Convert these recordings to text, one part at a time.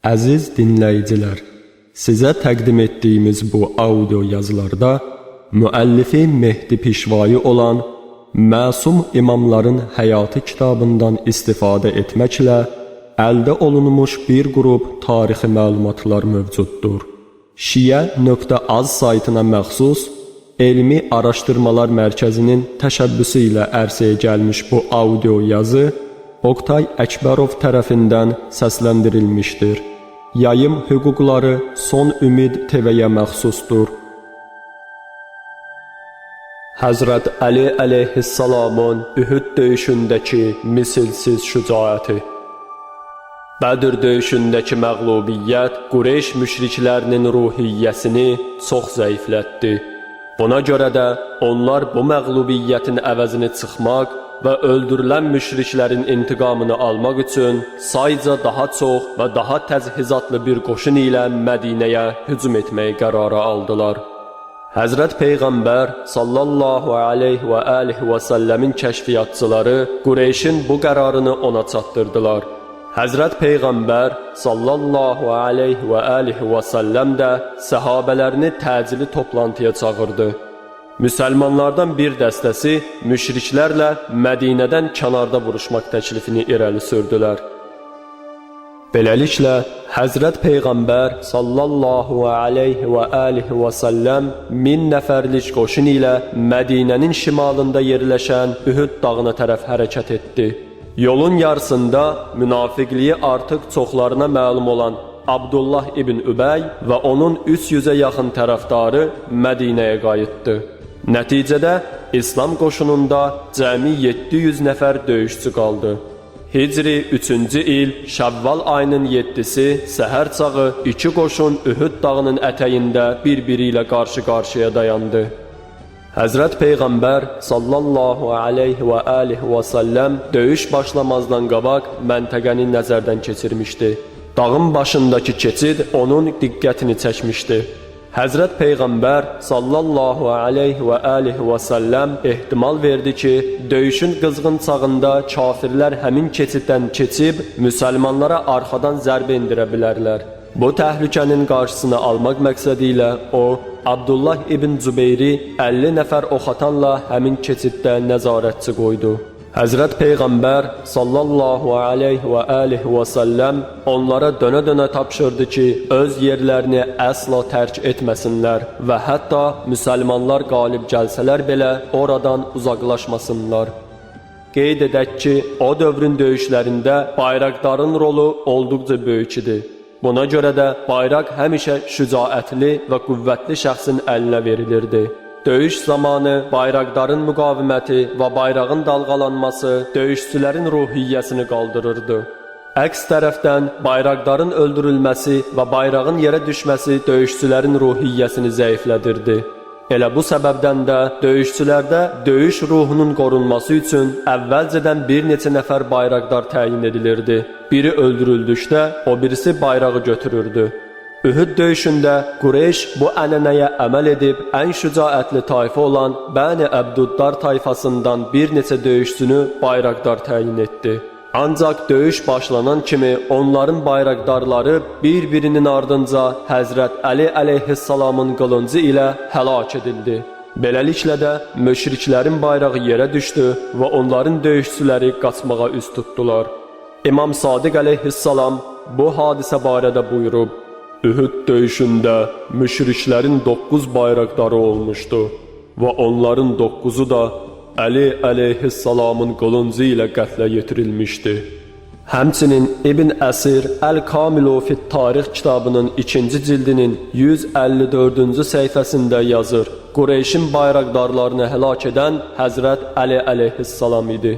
Əziz dinləyicilər, sizə təqdim etdiyimiz bu audio yazılarda müəllifi Mehdi Pişvayi olan Məsum İmamların Həyatı kitabından istifadə etməklə əldə olunmuş bir qrup tarixi məlumatlar mövcuddur. Şiə.az saytına məxsus Elmi Araşdırmalar Mərkəzinin təşəbbüsü ilə ərsəyə gəlmiş bu audio yazı Oqtay Əkbərov tərəfindən səsləndirilmişdir. Yayım hüquqları Son Ümid TV-yə məxsusdur. Həzrət Əli əleyhissalamın Ühüd döyüşündəki misilsiz şücaəti. Bədir döyüşündəki məğlubiyyət Qureyş müşriklərinin ruhiyyəsini çox zəiflətdi. Buna görə də onlar bu məğlubiyyətin əvəzini çıxmaq və öldürülən müşriklərin intiqamını almaq üçün sayca daha çox və daha təchizatlı bir qoşun ilə Mədinəyə hücum etməyi qərara aldılar. Həzrət Peyğəmbər sallallahu aleyhi və alihi və səlləmin kəşfiyyatçıları Qureyşin bu qərarını ona çatdırdılar. Həzrət Peyğəmbər sallallahu aleyhi və alihi və səlləm də səhabələrini təcili toplantıya çağırdı. Müsəlmanlardan bir dəstəsi müşriklərlə Mədinədən kənarda vuruşmaq təklifini irəli sürdülər. Beləliklə, Həzrət Peyğəmbər sallallahu aleyhi və alihi və səlləm 1000 nəfərlik qoşun ilə Mədinənin şimalında yerləşən Ühüd dağına tərəf hərəkət etdi. Yolun yarısında münafiqliyi artıq çoxlarına məlum olan Abdullah ibn Übəy və onun 300-ə yaxın tərəfdarı Mədinəyə qayıtdı. Nəticədə İslam qoşununda cəmi 700 nəfər döyüşçü qaldı. Hicri 3-cü il Şəvval ayının 7-si səhər çağı iki qoşun Ühüd dağının ətəyində bir-biri ilə qarşı-qarşıya dayandı. Həzrət Peyğəmbər sallallahu aleyhi və alihi və səlləm döyüş başlamazdan qabaq məntəqəni nəzərdən keçirmişdi. Dağın başındakı keçid onun diqqətini çəkmişdi. Həzrət Peyğəmbər sallallahu aleyhi və alihi və səlləm ehtimal verdi ki, döyüşün qızğın çağında kafirlər həmin keçiddən keçib müsəlmanlara arxadan zərbə endirə bilərlər. Bu təhlükənin qarşısını almaq məqsədi ilə o, Abdullah ibn Zübeyri 50 nəfər oxatanla həmin keçiddə nəzarətçi qoydu. Həzrət Peyğəmbər sallallahu aleyhi və alihi və səlləm onlara dönə-dönə tapşırdı ki, öz yerlərini əsla tərk etməsinlər və hətta müsəlmanlar qalib gəlsələr belə oradan uzaqlaşmasınlar. Qeyd edək ki, o dövrün döyüşlərində bayraqdarın rolu olduqca böyük idi. Buna görə də bayraq həmişə şücaətli və qüvvətli şəxsin əlinə verilirdi. Döyüş zamanı bayraqdarın müqaviməti və bayrağın dalğalanması döyüşçülərin ruhiyyəsini qaldırırdı. Əks tərəfdən bayraqdarın öldürülməsi və bayrağın yerə düşməsi döyüşçülərin ruhiyyəsini zəiflədirdi. Elə bu səbəbdən də döyüşçülərdə döyüş ruhunun qorunması üçün əvvəlcədən bir neçə nəfər bayraqdar təyin edilirdi. Biri öldürüldükdə o birisi bayrağı götürürdü. Ühüd döyüşündə Qureyş bu ənənəyə əməl edib ən şücaətli tayfa olan Bəni Əbduddar tayfasından bir neçə döyüşçünü bayraqdar təyin etdi. Ancaq döyüş başlanan kimi onların bayraqdarları bir-birinin ardınca Həzrət Əli əleyhissalamın qılıncı ilə həlak edildi. Beləliklə də müşriklərin bayrağı yerə düşdü və onların döyüşçüləri qaçmağa üz tutdular. İmam Sadiq əleyhissalam bu hadisə barədə buyurub: Ühüd döyüşündə müşriklərin 9 bayraqdarı olmuşdu və onların 9-u da Əli əleyhissalamın qılıncı ilə qətlə yetirilmişdi. Həmçinin İbn Əsir Əl-Kamilu fit Tarix kitabının 2-ci cildinin 154-cü səhifəsində yazır: Qureyşin bayraqdarlarını həlak edən Həzrət Əli əleyhissalam idi.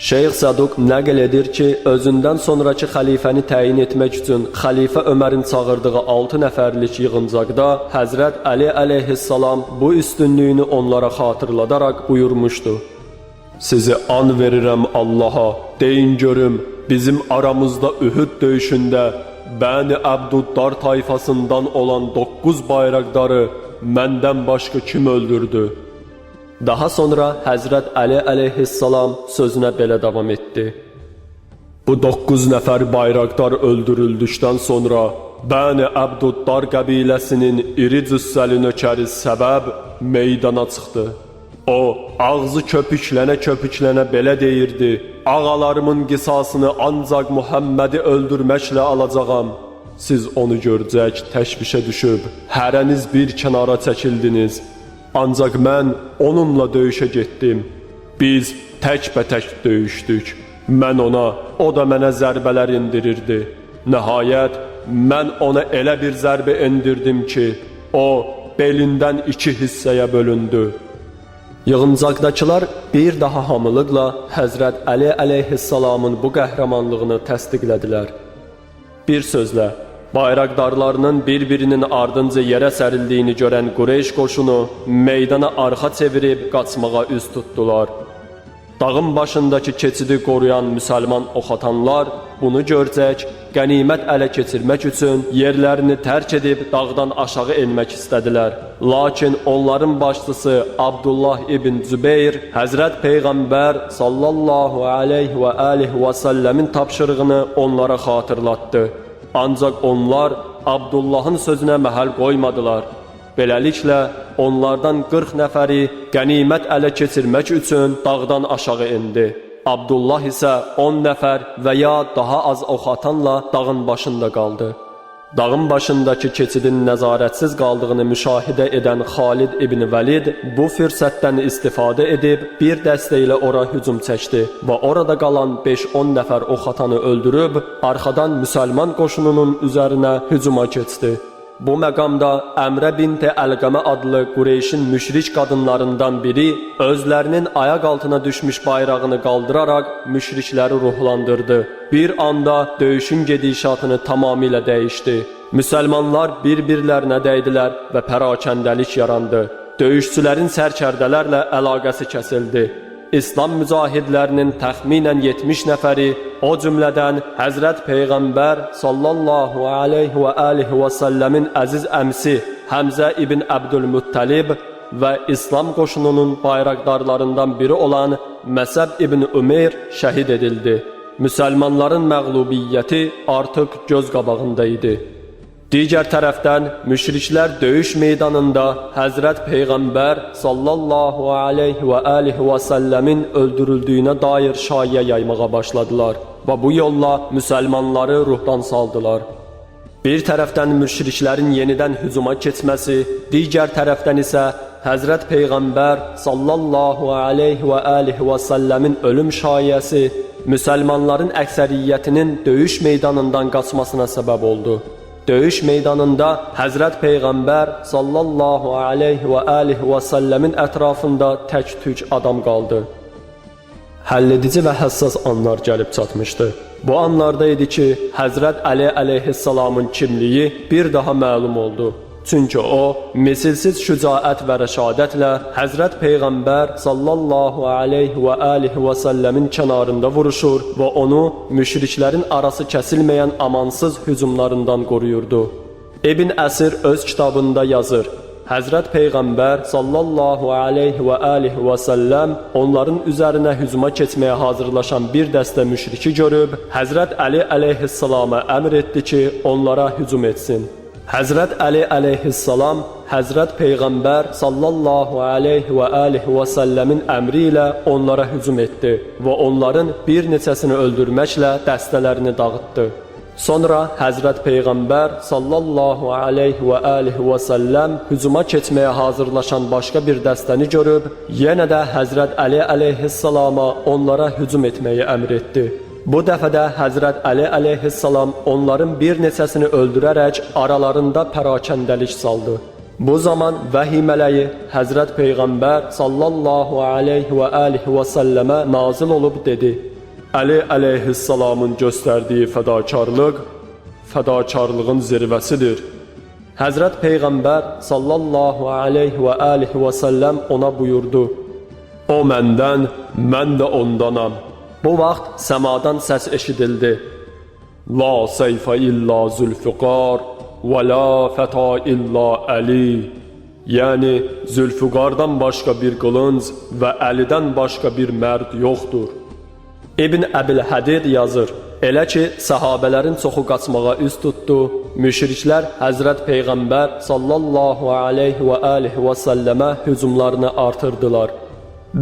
Şeyx Saduq nəql edir ki, özündən sonrakı xəlifəni təyin etmək üçün xəlifə Ömərin çağırdığı 6 nəfərlik yığıncaqda Həzrət Əli əleyhissalam bu üstünlüyünü onlara xatırladaraq buyurmuşdu: Sizi an verirəm Allaha, deyin görüm, bizim aramızda Ühüd döyüşündə Bəni Əbduddar tayfasından olan 9 bayraqdarı məndən başqa kim öldürdü? Daha sonra Həzrət Əli əleyhissalam sözünə belə davam etdi. Bu 9 nəfər bayraqdar öldürüldükdən sonra Bəni Əbduddar qəbiləsinin iri cüssəli nökəri Səbəb meydana çıxdı. O, ağzı köpüklənə-köpüklənə belə deyirdi: Ağalarımın qisasını ancaq Muhəmmədi öldürməklə alacağam. Siz onu görcək təşvişə düşüb, hərəniz bir kənara çəkildiniz. Ancaq mən onunla döyüşə getdim. Biz təkbətək döyüşdük. Mən ona, o da mənə zərbələr endirirdi. Nəhayət, mən ona elə bir zərbə endirdim ki, o belindən iki hissəyə bölündü. Yığıncaqdakılar bir daha hamılıqla Həzrət Əli əleyhissalamın bu qəhrəmanlığını təsdiqlədilər. Bir sözlə, bayraqdarlarının bir-birinin ardınca yerə sərildiyini görən Qureyş qoşunu meydana arxa çevirib qaçmağa üz tutdular. Dağın başındakı keçidi qoruyan müsəlman oxatanlar bunu görcək, qənimət ələ keçirmək üçün yerlərini tərk edib dağdan aşağı enmək istədilər. Lakin onların başçısı Abdullah ibn Zübeyir Həzrət Peyğəmbər sallallahu aleyhi və alihi və səlləmin tapşırığını onlara xatırlatdı. Ancaq onlar Abdullahın sözünə məhəl qoymadılar. Beləliklə, onlardan 40 nəfəri qənimət ələ keçirmək üçün dağdan aşağı endi. Abdullah isə 10 nəfər və ya daha az oxatanla dağın başında qaldı. Dağın başındakı keçidin nəzarətsiz qaldığını müşahidə edən Xalid ibn Vəlid bu fürsətdən istifadə edib bir dəstə ilə ora hücum çəkdi və orada qalan 5-10 nəfər oxatanı öldürüb arxadan müsəlman qoşununun üzərinə hücuma keçdi. Bu məqamda Əmrə binti Əlqəmə adlı Qureyşin müşrik qadınlarından biri özlərinin ayaq altına düşmüş bayrağını qaldıraraq müşrikləri ruhlandırdı. Bir anda döyüşün gedişatını tamamilə dəyişdi. Müsəlmanlar bir-birlərinə dəydilər və pərakəndəlik yarandı. Döyüşçülərin sərkərdələrlə əlaqəsi kəsildi. İslam mücahidlərinin təxminən 70 nəfəri, o cümlədən Həzrət Peyğəmbər sallallahu aleyhi və alihi və səlləmin əziz əmisi Həmzə ibn Əbdülmüttəlib və İslam qoşununun bayraqdarlarından biri olan Məsəb ibn Ümeyr şəhid edildi. Müsəlmanların məğlubiyyəti artıq göz qabağında idi. Digər tərəfdən müşriklər döyüş meydanında Həzrət Peyğəmbər sallallahu aleyhi və alihi və səlləmin öldürüldüyünə dair şayiə yaymağa başladılar və bu yolla müsəlmanları ruhdan saldılar. Bir tərəfdən müşriklərin yenidən hücuma keçməsi, digər tərəfdən isə Həzrət Peyğəmbər sallallahu aleyhi və alihi və səlləmin ölüm şayiəsi müsəlmanların əksəriyyətinin döyüş meydanından qaçmasına səbəb oldu. Döyüş meydanında Həzrət Peyğəmbər sallallahu aleyhi və alihi və səlləmin ətrafında tək-tük adam qaldı. Həlledici və həssas anlar gəlib çatmışdı. Bu anlarda idi ki, Həzrət Əli əleyhissalamın kimliyi bir daha məlum oldu. Çünki o, misilsiz şücaət və rəşadətlə Həzrət Peyğəmbər sallallahu aleyhi və alihi və səlləmin kənarında vuruşur və onu müşriklərin arası kəsilməyən amansız hücumlarından qoruyurdu. İbn Əsir öz kitabında yazır: Həzrət Peyğəmbər sallallahu aleyhi və alihi və səlləm onların üzərinə hücuma keçməyə hazırlaşan bir dəstə müşriki görüb, Həzrət Əli əleyhissalama əmr etdi ki, onlara hücum etsin. Həzrət Əli əleyhissalam Həzrət Peyğəmbər sallallahu aleyhi və alihi və səlləmin əmri ilə onlara hücum etdi və onların bir neçəsini öldürməklə dəstələrini dağıtdı. Sonra Həzrət Peyğəmbər sallallahu aleyhi və alihi və səlləm hücuma keçməyə hazırlaşan başqa bir dəstəni görüb, yenə də Həzrət Əli əleyhissalama onlara hücum etməyi əmr etdi. Bu dəfə də Həzrət Əli əleyhissalam onların bir neçəsini öldürərək aralarında pərakəndəlik saldı. Bu zaman vəhiy mələyi Həzrət Peyğəmbər sallallahu aleyhi və alihi və səlləmə nazil olub dedi: Əli əleyhissalamın göstərdiyi fədakarlıq, fədakarlığın zirvəsidir. Həzrət Peyğəmbər sallallahu aleyhi və alihi və səlləm ona buyurdu: O məndən, mən də ondanam. Bu vaxt səmadan səs eşidildi. La seyfə illa Zülfüqar və la fəta illa Əli. Yəni, Zülfüqardan başqa bir qılınc və Əlidən başqa bir mərd yoxdur. İbn Əbil Hədid yazır: Elə ki, səhabələrin çoxu qaçmağa üz tutdu, müşriklər Həzrət Peyğəmbər sallallahu aleyhi və alihi və səlləmə hücumlarını artırdılar.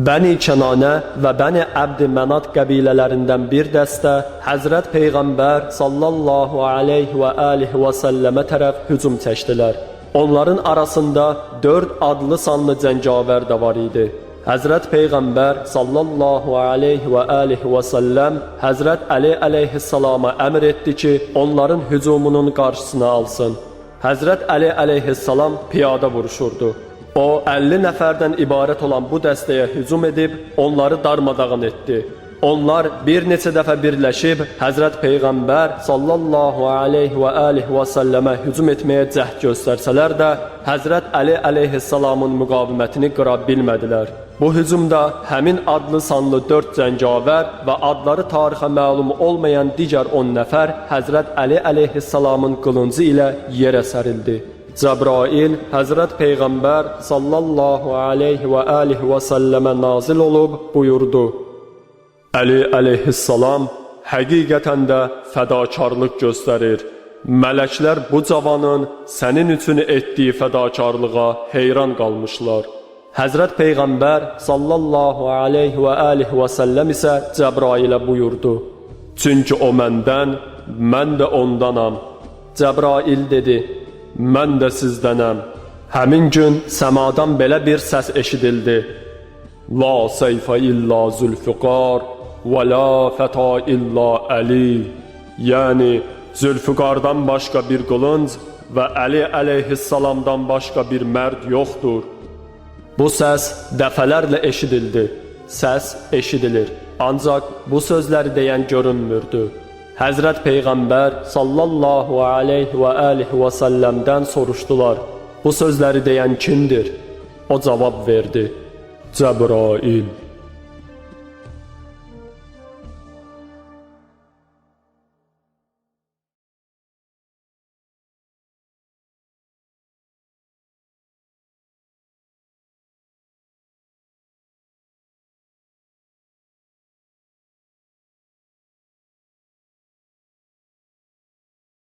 Bəni Kənanə və Bəni Əbd Mənat qəbilələrindən bir dəstə Həzrət Peyğəmbər sallallahu aleyhi və alihi və səlləmə tərəf hücum çəkdilər. Onların arasında 4 adlı sanlı cəngavər də var idi. Həzrət Peyğəmbər sallallahu aleyhi və alihi və səlləm Həzrət Əli əleyhissalama əmr etdi ki, onların hücumunun qarşısını alsın. Həzrət Əli əleyhissalam piyada vuruşurdu. O 50 nəfərdən ibarət olan bu dəstəyə hücum edib onları darmadağın etdi. Onlar bir neçə dəfə birləşib Həzrət Peyğəmbər sallallahu aleyhi və alihi və səlləmə hücum etməyə cəhd göstərsələr də Həzrət Əli əleyhissalamın müqavimətini qıra bilmədilər. Bu hücumda həmin adlı sanlı 4 cəngavər və adları tarixə məlum olmayan digər 10 nəfər Həzrət Əli əleyhissalamın qılıncı ilə yerə sərildi. Cəbrail Həzrət Peyğəmbər sallallahu aleyhi və alihi və səlləmə nazil olub buyurdu: Əli əleyhissalam həqiqətən də fədakarlıq göstərir. Mələklər bu cavanın sənin üçün etdiyi fədakarlığa heyran qalmışlar. Həzrət Peyğəmbər sallallahu aleyhi və alihi və səlləm isə Cəbrailə buyurdu: Çünki o məndən, mən də ondanam. Cəbrail dedi: Mən də sizdənəm. Həmin gün səmadan belə bir səs eşidildi: La seyfə illa Zülfüqar və la fəta illa Əli. Yəni, Zülfüqardan başqa bir qılınc və Əli əleyhissalamdan başqa bir mərd yoxdur. Bu səs dəfələrlə eşidildi. Səs eşidilir. Ancaq bu sözləri deyən görünmürdü. Həzrət Peyğəmbər sallallahu aleyhi və alihi və səlləmdən soruşdular: Bu sözləri deyən kimdir? O cavab verdi: Cəbrail.